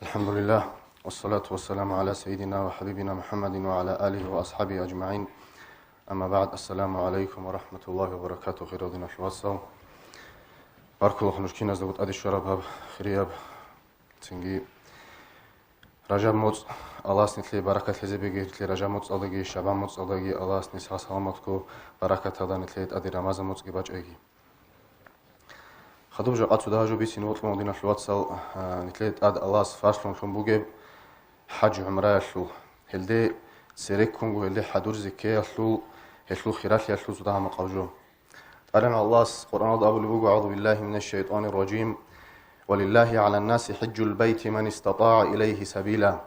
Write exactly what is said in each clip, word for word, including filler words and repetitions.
الحمد لله، والصلاة والسلام على سيدنا وحبيبنا محمد وعلى آله وأصحابه أجمعين. أما بعد، السلام عليكم ورحمة الله وبركاته. Хирал диналъул вацал, баркулаха нуж киназда тӀаде щвараб гьаб хирияб, цинги Ражаб моцӀ, Аллагьас нилъее баракат лъезе бегьи, нилъее Ражаб моцӀалдаги, Шабан моцӀалдаги Аллагьас нилъ сагъ-саламатго баракаталда нилъее тӀаде Рамазан моцӀги бачӀайги. Хадуб жакъа цо дагьа жо бицине бокьун, диналъул вацал, а, нилъее тӀад Аллагьас фарзлъун лъун бугеб хӀаж-гӀумраялъул, гьелде цереккунго, гьелде хӀадуризе ккеялъул, гьелъул хиралъиялъул цо дагьа макъаб жо. ТӀадегӀан Аллагьас Къуръаналда абулеб буго: «أعوذ بالله من الشيطان الرجيم. ولله على الناس حج البيت من استطاع إليه سبيلا».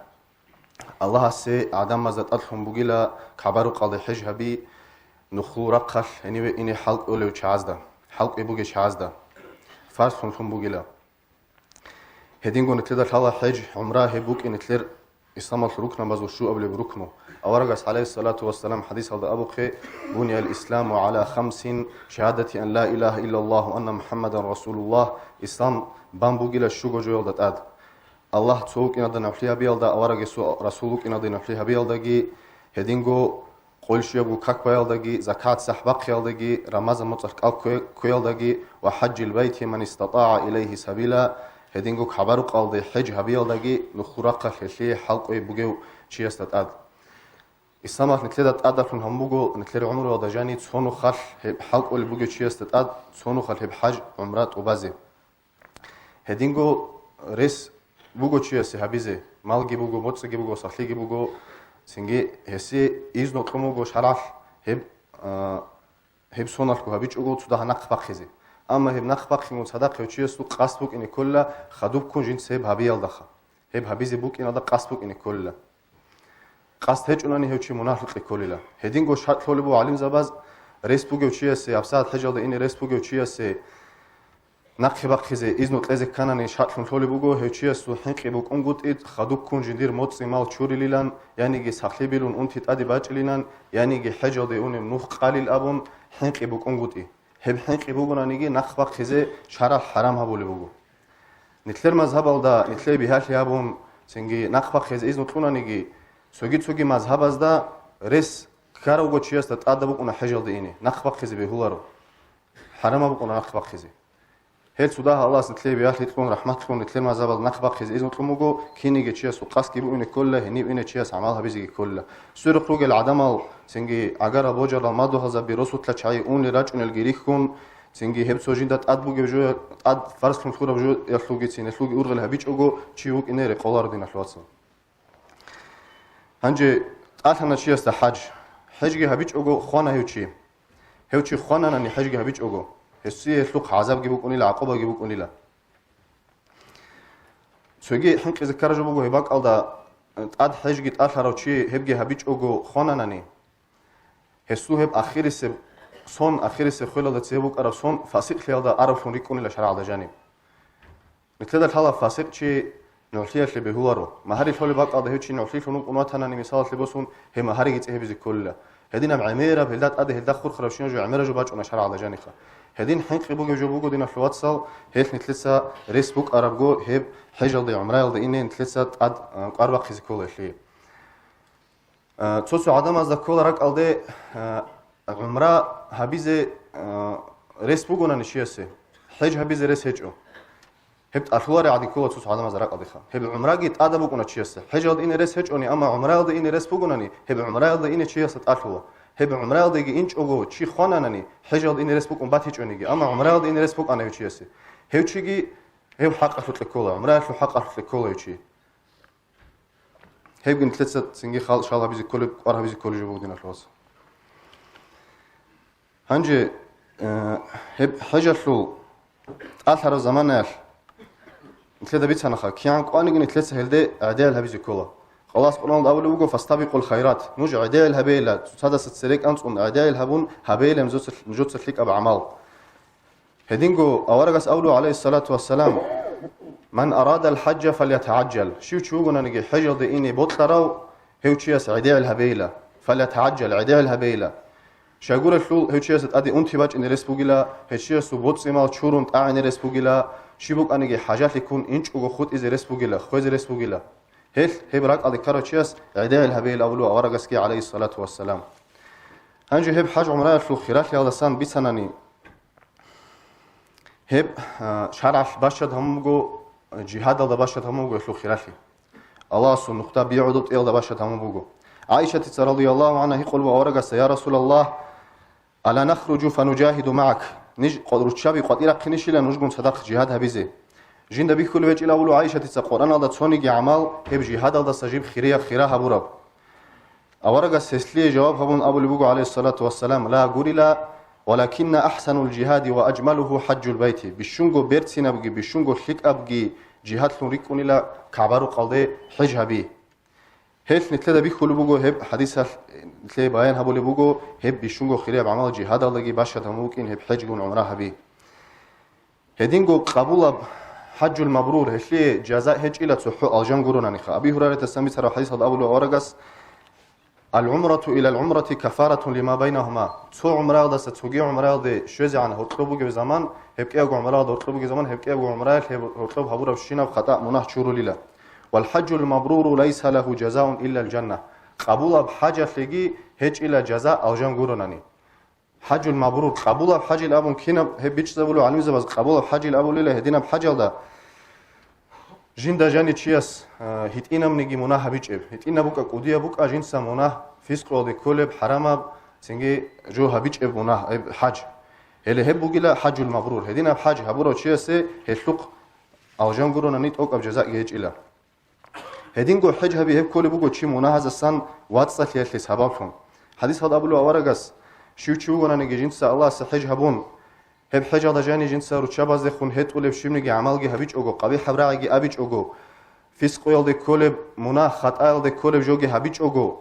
Аллагьасе гӀадамазда тӀадлъун бугила КагӀба-рукъалде хӀеж гьаби нухлул рахъалъ гьениве ине хӀалкӀолев чагӀазда, хӀалкӀвей бугев чагӀазда. Фарзлъун лъун бугила. Гьединго нилъеда лъала хӀеж, гӀумра гьеб букӀин нилъер исламалъул рукнабазул щуабилеб рукну. Аварагас, гӀалайгьиссалату вассалам, хӀадисалда абухъе: «بني الإسلام على خمس: شهادة أن لا إله إلا الله وأن محمدا رسول الله». Ислам бан бугила щуго жоялда тӀад. Аллагь цо вукӀиналда нугӀлъи гьабиялда, авараг Расул вукӀиналда нугӀлъи гьабиялдаги, гьединго къойил щуябго как баялдаги, закат-сахӀ бахъиялдаги, Рамазан моцӀалъ кӀал ккве-, кквеялдаги ва حج البيت من استطاع إليه سبيلا, гьединго КагӀба-рукъалде хӀеж гьабиялдаги нухлул рахъалъ гьелъие хӀалкӀвей бугев чиясда тӀад. Исламалъ нилъеда тӀадалъун гьабун буго, нилъер гӀумруялда жаниб цо нухалъ гьеб хӀалкӀолеб бугев чиясда тӀад, цо нухалъ гьеб хӀаж-гӀумра тӀубазе. Гьединго рес буго чиясе гьабизе, малги буго, моцӀиги буго, сахлъиги буго, цинги гьесие изну кьун буго шаргӀалъ гьеб, а, гьеб соналъго гьабичӀого цо дагьа нахъ бахъизе. Амма гьеб нахъ бахъингун цадахъ гьев чиясул къасд букӀине кколила хадубккун жинца гьеб гьабиялдаха. Гьеб гьабизе букӀиналда къасд букӀине кколила. Къасд гьечӀунани гьев чи мунагьлъукье кколила. Гьединго шартӀ лъолеб буго гӀалимзабаз, рес бугев чиясе, гьабсагӀат хӀежалда ине рес бугев чиясе нахъе бахъизе изну кьезе кканани, шартӀлъун лъолеб буго гьев чиясул хӀинкъи букӀунгутӀи, хадубккун жиндир моцӀи-мал чурилилан, яниги сахлъи билун унти тӀаде бачӀилилан, яниги хӀежалде унеб нух къалил абун хӀинкъи букӀунгутӀи. Гьеб хӀинкъи бугонаниги нахъ бахъизе шаргӀалъ хӀарам гьабулеб буго. Нилъер мазгьабалда нилъее бигьалъи гьабун, цинги нахъ бахъизе изну кьунаниги, цоги-цоги мазгьабазда рес ккарав вуго чиясда тӀадаб букӀуна хӀежалде ине, нахъ бахъизе бегьуларо. ХӀарамаб букӀуна нахъ бахъизе. Гьел цо дагьа Аллагьас нилъее бигьалъи кьун, рахӀмат кьун, нилъер мазгьабалда нахъ бахъизе изну кьун буго, киниги чиясул къасдги букӀине кколила, гьенив ине чияс гӀамал гьабизеги кколила. Сверухъ ругел гӀадамал, цинги гӀагарал-божарал мадугьалзаби росулъа чагӀи унел рачӀунелги рихьун, цинги гьеб цо жинда тӀад бугеб жо, тӀад фарзлъун лъураб жоялъулгицин гьелъулги ургъел гьабичӀого, чи вукӀине рекъоларо, диналъул вацал. Гьанже тӀалъана чиясда хӀаж. ХӀежги гьабичӀого хвана гьев чи. Гьев чи хвананани хӀежги гьабичӀого, гьесие гьелъухъ гӀазабги букӀунила, гӀакъубаги букӀунила. Цоги хӀинкъизе ккараб жо буго гьеб бакӀалда, тӀад хӀежги тӀалъарав чи гьебги гьабичӀого хвананани, гьесул гьеб ахирисеб сон, ахирисеб хвелалда цебе букӀараб сон фасикълъиялда араблъун рикӀкӀунила шаргӀалда жаниб. Нилъеда лъала фасикъ чи нугӀлъиялъе бегьуларо. Магьари лъолеб бакӀалда гьев чи нугӀлъи лъун вукӀун ватанани, мисалалъе босун, гьеб магьариги цӀи гьабизе кколила. Гьединаб гӀемераб, гьелда тӀаде гьелда хурхарабщинаб жо гӀемераб жо бачӀуна шаргӀалда жаниха. Гьедин хӀинкъи бугеб жо буго, диналъул вацал, гьелъ нилъеца рес букӀарабго, гьеб хӀежалде, гӀумраялда ине нилъеца тӀад, а, кӀвар бахъизе ккола гьелъие. А, цо-цо гӀадамазда ккола ракӀалде, а, гӀумра гьабизе, а, рес бугонани чиясе, хӀеж гьабизе рес гьечӀо. Гьеб тӀалъулареб гӀади ккола цо-цо гӀадамазда ракӀалдеха. Гьеб гӀумраги тӀадаб букӀуна чиясе. ХӀежалда ине рес гьечӀони, амма гӀумраялда ине рес бугонани, гьеб гӀумраялда ине чиясда тӀалъула. Гьеб гӀумраялдаги инчӀого чи хвананани, хӀежалда ине рес букӀун батичӀониги, амма гӀумраялда ине рес букӀана гьев чиясе, гьев чиги гьев хӀакъалъукье ккола, гӀумраялъул хӀакъалъукье ккола гьев чи. Гьебги нилъеца цинги хал-, шал гьабизе кколеб, кӀвар гьабизе кколеб жо буго, диналъул вацал. Гьанже, э, гьеб хӀежалъул тӀалъараб заманаялъ нилъеда бицанаха, кигӀан кӀваниги нилъеца гьелде гӀедегӀел гьабизе ккола. Аллагьас Къуръаналда абулеб буго: «Фастабикъул хайрат», нуж гӀедегӀел гьабейила, цоцадаса церекӀ анцӀун гӀедегӀел гьабун гьабейилан нужеца, нужеца лъикӀаб гӀамал. Гьединго аварагас абулеб, гӀалайгьиссалату вассалам: «Ман арадал хӀажжа фалятагӀажжал», щив чи вугонаниги хӀежалде ине бокьарав, гьев чияс гӀедегӀел гьабейила, фалятагӀажжал, гӀедегӀел гьабейила. Щайгурелъул гьев чиясда тӀаде унти бачӀине рес бугила, гьев чиясул боцӀи-мал чурун тӀагӀине рес бугила, щиб букӀаниги хӀажалъи ккун инчӀого хутӀизе рес бугила, хвезе рес бугила. Гьелъ гьеб ракӀалде ккарав чияс гӀедегӀил гьабейил абулев аварагасги, гӀалайгьиссалату вассалам. Гьанже гьеб хӀаж-гӀумраялъул хиралъиялдасан бицанани, гьеб, а, шаргӀалъ бащад гьабун буго, жигьадалда бащад гьабун буго гьелъул хиралъи. Аллагьасул нухда бигӀу-дутӀиялда бащад гьабун буго. ГӀайшатица радияллагьу гӀангьа гьикъулеб аварагасда: «Я Расулаллагь, ала нахруджу фанужагьиду магӀак? Ниж къо-, руччаби къватӀирахъинищила нужгун цадахъ жигьад гьабизе?» Жинда бихьулеб гьечӀила абулев ГӀайшатица Къуръаналда цониги гӀамал гьеб жигьадалдаса жиб хирияб хира гьабураб. Аварагас гьелъие жаваб гьабун абулеб буго, гӀалайгьиссалату вассалам: «Ла гурила, валакинна ахсанул жигьади ва аджмалуху хӀаджул байти». Бищунго берцинабги, бищунго лъикӀабги жигьадлъун рикӀкӀунила КагӀба-рукъалде хӀеж гьаби. Гьелъ нилъеда бихьулеб буго гьеб хӀадисалъ, нилъее баян гьабулеб буго гьеб бищунго хирияб гӀамал жигьадалдаги бащад гьабун букӀин гьеб хӀежгун гӀумра гьаби. Гьединго къабулаб хӀаджул мабрур, гьелъие жаза гьечӀила цохӀо алжан гуронаниха. Аби Гьурайратасан бицараб хӀадисалда абулеб аварагас: «Ал-гӀумрату илал-гӀумрати кафаратун лима байнагьума». Цо гӀумраялдаса цоги гӀумраялде щвезегӀан гьоркьоб бугеб заман, гьеб кӀиябго гӀумраялда гьоркьоб бугеб заман, гьеб кӀиябго гӀумраялъ гьеб гьоркьоб гьабураб щинаб хатӀа мунагь чурулила. «Вал хӀаджул мабруру лайса лагьу жазаун иллал жанна». Къабулаб хӀажалъеги гьечӀила жаза алжан гуронани. ХӀаджул мабрур, къабулаб хӀажил абун кинаб гьеб бичӀчӀизабулев гӀалимзабаз къабулаб хӀажил абулила гьединаб хӀажалда, жинда жани чияс, а, гьитӀинабниги мунагь гьабичӀеб, гьитӀинаб букӀа, кӀудияб букӀа жинца мунагь, фискъуялде кколеб, хӀарамаб, цинги жо гьабичӀеб мунагь, гьеб хӀаж. Гьеле гьеб бугила хӀаджул мабрур, гьединаб хӀаж гьабурав чиясе гьелъухъ алжан гуронани тӀокӀаб жазаги гьечӀила. Гьединго хӀеж гьаби гьеб кколеб буго чи мунагьазасан вацӀцӀалъиялъе сабаблъун. ХӀадис гьалда абулев аварагас: «Щив чи вугонаниги жинца Аллагьасе хӀеж гьабун, гьеб хӀежалда жани жинца руччабаздехун гьетӀулеб щибниги гӀамалги гьабичӀого, къабихӀаб рагӀиги абичӀого, фискъуялде кколеб мунагь, хатӀаялде кколеб жоги гьабичӀого,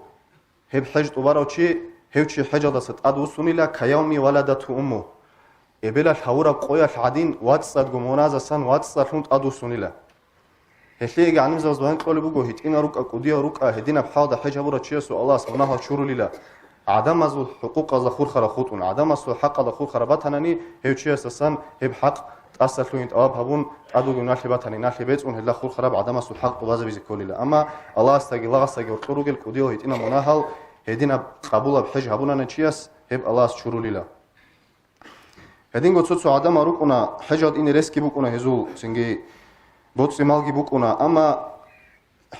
гьеб хӀеж тӀубарав чи, гьев чи хӀежалдаса тӀадвуссунила, каяуми валадату умму». Эбелалъ гьавураб къоялъ гӀадин, вацӀцӀадго мунагьазасан вацӀцӀалъун тӀадвуссунила. Гьелъиеги гӀалимзабаз баян кьолеб буго, гьитӀинал рукӀа, кӀудиял рукӀа, гьединаб хӀалда хӀеж гьабурав чиясул Аллагьас мунагьал чурулила, гӀадамазул хӀукъукъазда хурхараб хутӀун, гӀадамасул хӀакъалда хурхараб батанани, гьев чиясдасан гьеб хӀакъ тӀасалъугьин тӀалаб гьабун, тӀадвугев налъи батани, налъи бецӀун, гьелда хурхараб гӀадамасул хӀакъ тӀубазабизе кколила. Амма Аллагьасдаги лагъасдаги гьоркьор ругел кӀудиял гьитӀинал мунагьал гьединаб къабулаб хӀеж гьабунани чияс, гьеб Аллагьас чурулила. Гьединго цо-цо гӀадамал рукӀуна, хӀежалде ине ресги букӀуна гьезул, цинги боцӀи-малги букӀуна, амма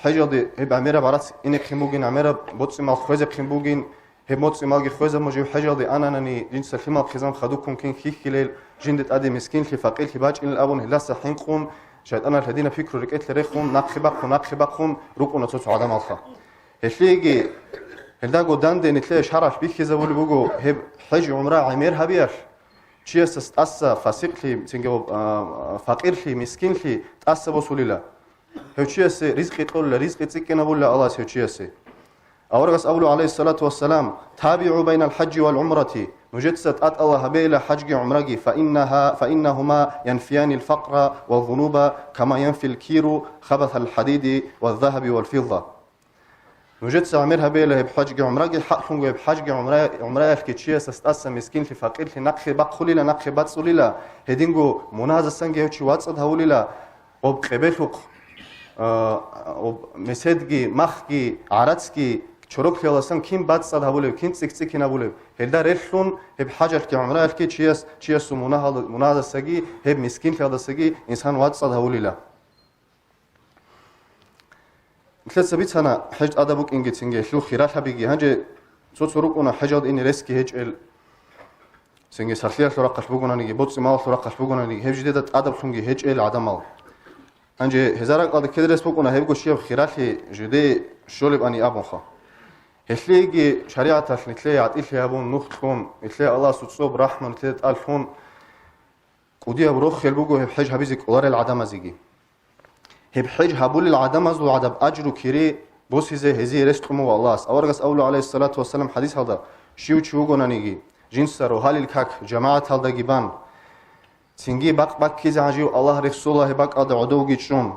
хӀежалде гьеб гӀемераб гӀарац инехъин бугин, гӀемераб боцӀи-мал хвезехъин бугин, гьеб боцӀи-малги хвезаб мужив хӀежалде ананани, жинца лъимал хъизан хадуккун кин хьихьилел, жинде тӀаде мискинлъи, факъирлъи бачӀинел абун, гьелдаса хӀинкъун, шайтӀаналъ гьединаб пикру рекӀелъе рехун, нахъе бахъун, нахъе бахъун рукӀуна цо-цо гӀадамалха. Гьелъиеги, гьелдаго данде нилъее шаргӀалъ бихьизабулеб буго, гьеб хӀеж-гӀумра гӀемер гьабиялъ, чиясдаса тӀаса фасикълъи, цинги, а, факъирлъи, мискинлъи тӀаса босулила. Гьев чиясе ризкъи кьолила, ризкъи цӀикӀкӀинабулила Аллагьас гьев чиясе. Аварагас абула, гӀалайгьиссалату вассалам: «ТабигӀу байнал хӀаджи вал гӀумрати», нужеца тӀатӀала гьабейила хӀаджги гӀумраги, «фаиннаха-, фаиннахума янфиянил факъра ва зунуба, кама янфил киру хабасал хӀадиди ва загьаби вал фидда». Нужеца гӀемер гьабейила гьеб хӀажги гӀумраги, хӀакълъунго гьеб хӀажги гӀумра-, гӀумраялъги чиясдаса тӀаса мискинлъи, факъирлъи нахъе бахъулила, нахъе бацӀцӀулила, гьединго мунагьазасанги гьев чи вацӀцӀад гьавулила, гъоб къебелъухъ, а, гъоб меседги, махги, гӀарацги, чороклъиялдасан кин бацӀцӀад гьабулеб, кин цӀик-цӀикин гьабулеб, гьелда релълъун гьеб хӀажалъги гӀумраялъги чияс, чиясул мунагьал-, мунагьазасаги, гьеб мискинлъиялдасаги инсан вацӀцӀад гьавулила. Нилъеца бицана хӀеж тӀадаб букӀингицинги, гьелъул хиралъабиги. Гьанже цо-цо рукӀуна хӀежалде ине ресги гьечӀел, цинги сахлъиялъул рахъалъ бугонаниги, боцӀи-малалъул рахъалъ бугонаниги, гьеб жидеда тӀадаблъунги гьечӀел гӀадамал. Гьанже гьезда ракӀалде ккезе рес букӀуна гьебго щибаб хиралъи жидее щолебани абунха. Гьелъиеги шаригӀаталъ нилъее гӀатӀилъи гьабун, нух кьун, нилъее Аллагьасул цӀоб, рахӀму нилъеда тӀалъун, кӀудияб рохел буго гьеб хӀеж гьабизе кӀоларел гӀадамазеги. Гьеб хӀеж гьабулел гӀадамазул гӀадаб ажру-кири босизе гьезие рес кьун буго Аллагьас. Аварагас абула, гӀалайгьиссалату вассалам, хӀадис гьалда: «Щив чи вугонаниги, жинца рогьалил как жамагӀаталдаги бан, цинги бакъ баккизе гьанжив Аллагь рехсола гьеб бакӀалда гӀодовги чӀун,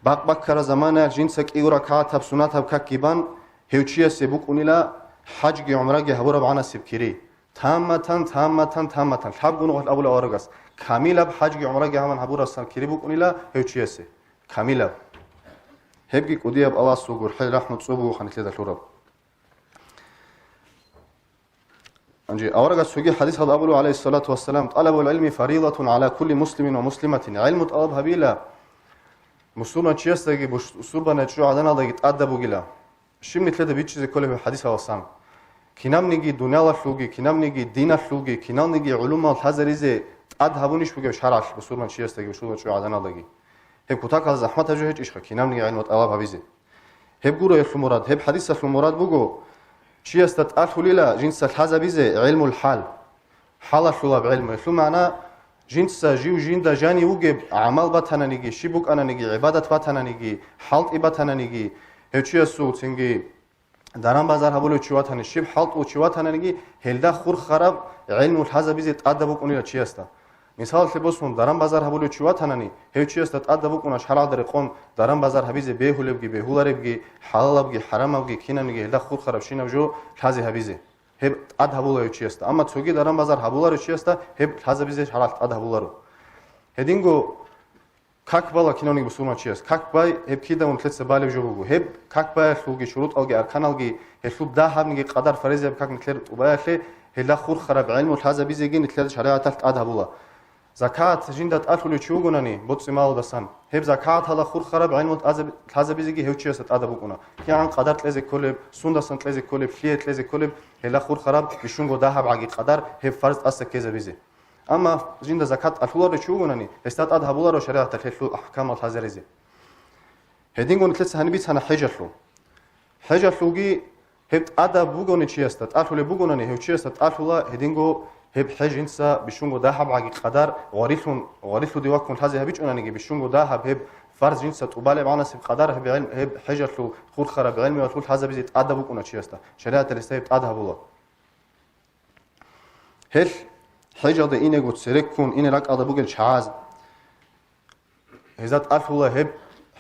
бакъ баккараб заманаялъ жинца кӀиго ракагӀатаб сунатаб какги бан, гьев чиясе букӀунила хӀажги гӀумраги гьабураб гӀанасеб кири». Тамматан, тамматан, тамматан. Лъабго нухалъ абула аварагас. Камилаб хӀажги гӀумраги гьаман гьабурасан кири букӀунила гьев чиясе. Камилаб. Гьебги кӀудияб Аллагьасул гурхӀел рахӀму цӀоб бугоха нилъеда лъураб. Гьанже аварагас цоги хӀадисалда абула, гӀалайгьиссалату вассалам: «ТӀалабул гӀилми фаридатун гӀала кулли муслимин ва муслиматин». ГӀилму тӀалаб гьабила мусульман чиясдаги, бусурбанай чӀужугӀаданалдаги тӀадаб бугила. Щиб нилъеда бичӀчӀизе кколеб гьеб хӀадисаласан? Кинабниги дуниялалъулги, кинабниги диналъулги, киналниги гӀулумал лъазаризе тӀад гьабунищ бугеб шаргӀалъ бусурман чиясдаги, бусурбан чӀужугӀаданалдаги? Гьеб кутакалда захӀмат гьабизе гьечӀищха кинабниги гӀилму тӀалаб гьабизе? Гьеб гуро гьелъул мурад, гьеб хӀадисалъул мурад буго, чиясда тӀалъулила жинца лъазабизе гӀилмул хӀал. ХӀалалъулаб гӀилму, гьелъул магӀна, жинца жив жинда жанив вугеб гӀамал батананиги, щиб букӀананиги, гӀибадат батананиги, хӀалтӀи батананиги, гьев чиясул цинги даран-базар гьабулев чи ватани, щиб хӀалтӀул чи ватананиги, гьелда хурхараб гӀилму лъазабизе тӀадаб букӀунила чиясда. Мисалалъе босун, даран-базар гьабулев чи ватанани, гьев чиясда тӀадаб букӀуна шаргӀалда рекъон даран-базар гьабизе бегьулебги, бегьуларебги, хӀалалабги, хӀарамабги, кинабниги гьелда хурхарабщинаб жо лъазе гьабизе. Гьеб тӀад гьабула гьев чиясда. Амма цоги даран-базар гьабуларев чиясда гьеб лъазабизе шаргӀалъ тӀад гьабуларо. Гьединго как бала кинавниги бусурманчияс. Как бай гьеб кида нилъеца балеб жо буго. Гьеб как баялъулги шурутӀалги арканалги гьелъул дагьабниги къадар фаризаяб как нилъер тӀубаялъе гьелда хурхараб гӀилму лъазабизеги нилъер шаригӀаталъ тӀад гьабула. Закат жинда тӀалъулев чи вугонани, боцӀи-малдасан, гьеб закатала хурхараб гӀилму тӀазаб-, лъазабизеги гьев чиясда тӀадаб букӀуна. КигӀан къадар кьезе кколеб, сундасан кьезе кколеб, лъие кьезе кколеб, гьелда хурхараб бищунго дагьаб гӀаги къадар гьеб фарз тӀаса ккезабизе. Амма жинда закат тӀалъуларев чи вугонани, гьесда тӀад гьабуларо шаригӀаталъ гьелъул ахӀкамал лъазаризе. Гьединго нилъеца гьаниб бицана хӀежалъул. ХӀежалъулги гьеб тӀадаб бугони чиясда, тӀалъулеб бугонани, гьев чиясда тӀалъула, гьединго гьеб хӀеж жинца бищунго дагьаб гӀаги къадар гъварилъун, гъварилъуде ваккун лъазе гьабичӀонаниги, бищунго дагьаб гьеб фарз жинца тӀубалеб гӀанасеб къадар гьеб гӀел-, гьеб хӀежалъул хурхараб гӀелмуялъул лъазабизе тӀадаб букӀуна чиясда, шаригӀаталъ гьесда гьеб тӀад гьабула. Гьелъ хӀежалде инего цереккун ине ракӀалда бугел чагӀаз, гьезда тӀалъула гьеб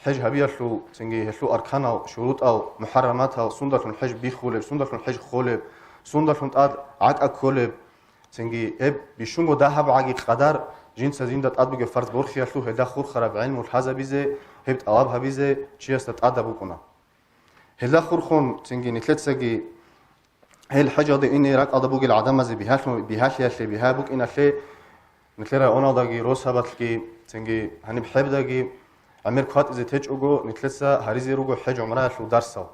хӀеж гьабиялъул, цинги гьелъул арканал, шурутӀал, мухӀарраматал, сундалъун хӀеж биххулеб, сундалъун хӀеж холеб, сундалъун тӀад гӀакӀа кколеб, цинги гьеб бищунго дагьаб гӀаги къадар жинца жинда тӀад бугеб фарз борхиялъул гьелда хурхараб гӀилму лъазабизе, гьеб тӀалаб гьабизе чиясда тӀадаб букӀуна. Гьелда хурхун цинги нилъецаги гьел хӀежалде ине ракӀалда бугел гӀадамазе бигьалъун-, бигьалъиялъе, бигьа букӀиналъе, нилъер районалдаги, росабалъги, цинги гьаниб хӀебдаги гӀемер кватӀизе течӀого, нилъеца гьаризе руго хӀеж-гӀумраялъул дарсал.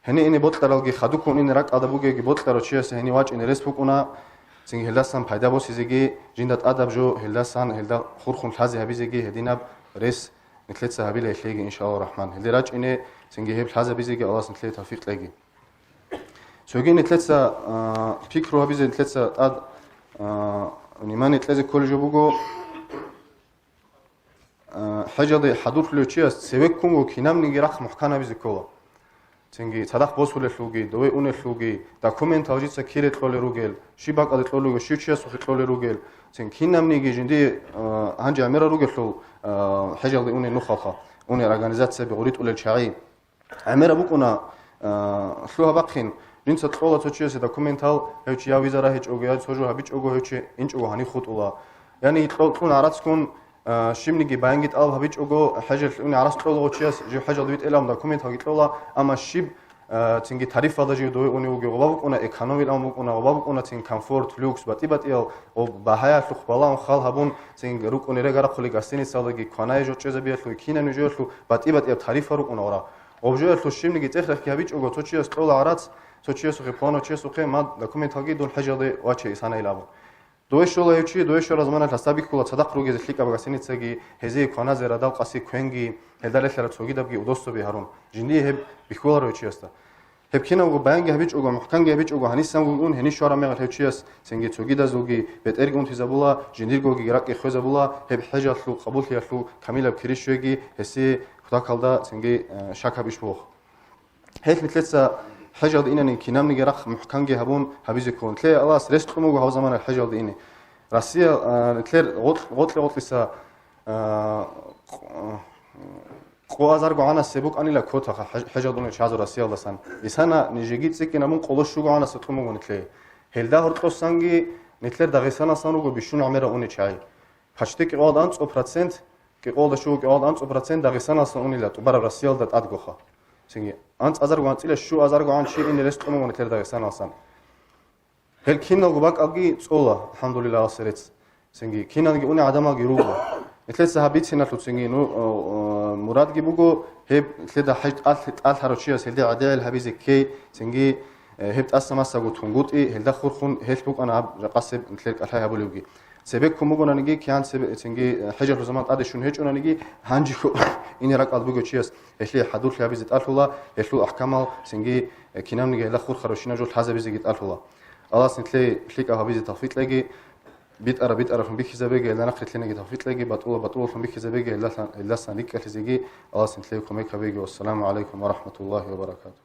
Гьениб ине бокьаралги, хадуккун ине ракӀалда бугеги бокьарав чиясе гьенив вачӀине рес букӀуна, цинги гьелдасан пайда босизеги, жинда тӀадаб жо гьелдасан, гьелда хурхун лъазе гьабизеги гьединаб рес нилъеца гьабила гьелъеги, иншаллагьу рахман. Гьелде рачӀине, цинги гьеб лъазабизеги Аллагьас нилъее тавфикъ кьеги. Цоги нилъеца, а, пикру гьабизе, нилъеца тӀад, а, внимание кьезе кколеб жо буго, а, хӀежалде хӀадурлъулев чияс цевеккунго кинабниги рахъ мухӀкан гьабизе ккола. Цинги цадахъ босулелъулги, дове унелъулги, документал жица кире кьолел ругел, щиб бакӀалде кьолел ругел, щив чиясухъе кьолел ругел, цин кинабниги жиндие, а, гьанже гӀемерал ругелъул, а, хӀежалде унел нухалха, унел организацияби гъуритӀулел чагӀи. ГӀемераб букӀуна, а, лъугьа-бахъин, жинца кьола цо чиясе документал, гьев чи я виза рагьичӀого, я цо жо гьабичӀого, гьев чи инчӀого гьанив хутӀула. Яни кьо-, кьун гӀарацгун, а, щибниги баянги тӀалаб гьабичӀого, хӀежалъ уни гӀарац кьола гъо чияс, жив хӀежалда витӀилан документалги кьола, амма щиб, а, цинги тарифалда жив дове уни вугев, гъоба букӀуна экономил ан букӀуна, гъоба букӀуна цин комфорт, люкс, батӀи-батӀиял, гъоб багьаялъухъ балагьун хал гьабун, цин рукӀуни регарахъули гостиницалдаги, кванай жо чӀезабиялъуги, кинани жоялъул батӀи-батӀияб тарифа рукӀуна гъора. Гъоб жоялъул щибниги цӀех-рехги гьабичӀого, цо чияс кьола гӀарац, цо чиясухъе, пуланав чиясухъе, ма документалги дун хӀежалде ваче, исана ил абун. Дой щола гьев чи, дой щора замана лъасабихьула цадахъ ругезе лъикӀаб гостиницаги, гьезие кваназе радал къаси квенги, гьелда релълъараб цогидабги удособи гьарун, жиндие гьеб бихьуларо гьев чиясда. Гьеб кинабго баянги гьабичӀого, мухӀканги гьабичӀого, гьанисанго ун гьенив щвараб мегъал гьев чияс цинги цогидазулги бетӀерги унтизабула, жиндиргоги ракӀги хвезабула, гьеб хӀежалъул къабуллъиялъул камилаб кири щвеги, гьесие кутакалда цинги, э, шакаб иш бугъ. Гьелъ нилъеца хӀежалде инани кинабниги рахъ мухӀканги гьабун гьабизе кколин. Нилъее Аллагьас рес кьун буго гьав замана хӀежалде ине. Россия, а, нилъер гъоркь-, гъоркье-гъоркьиса, а, къ-, къо азарго гӀанасеб букӀанила квотаха хӀеж-, хӀежалде унел чагӀазул Россиялдасан. Исана нижеги цӀикӀкӀинабун къоло щуго гӀанасеб кьун буго нилъее. Гьелда гьоркьосанги нилъер Дагъистаналсан руго бищун гӀемерал унел чагӀи. Почти кӀикъоялда анцӀго процент, кӀикъоялда щуго кӀикъоялда анцӀго процент Дагъистаналсан унела тӀубараб Россиялда тӀадгоха. Цинги анцӀазарго анцӀила щуазарго гӀан чи ине рес кьун буго нилъер Дагъистаналсан. Гьел киналго бакӀалги цӀола, алхӀамдулиллагь, Аллагьасе рецц. Цинги кинанги уни гӀадамалги руго. Нилъеца гьаб бициналъул цинги, ну, о, о, мурадги буго, гьеб нилъеда хӀеж тӀал-, тӀалъарав чияс гьелде гӀедегӀел гьабизе ккей, цинги, э, гьеб тӀаса-масаго тунгутӀи, гьелда хурхун гьелъ букӀана гьаб жакъасеб нилъер кӀалъай гьабулевги. Цебеккун бугонаниги, кигӀан цебе-, цинги, э, хӀежалъул заман тӀаде щун гьечӀонаниги, гьанжего ине ракӀалда бугев чияс гьелъие хӀадурлъи гьабизе тӀалъула, гьелъул ахӀкамал цинги, э, кинабниги гьелда хурхарабщинаб жо лъазабизеги тӀалъула. Аллагьас нилъее лъикӀаб гьабизе тавфикъ кьеги, битӀараб битӀараблъун бихьизабеги, гьелда нахърилълъинаги тавфикъ кьеги, батӀулаб батӀулалъун бихьизабеги, гьелдалъан-, гьелдасан рикӀкӀалъизеги Аллагьас нилъее кумек гьабеги. Вассаламу гӀалайкум ва рахӀматуллагьи ва баракатугь.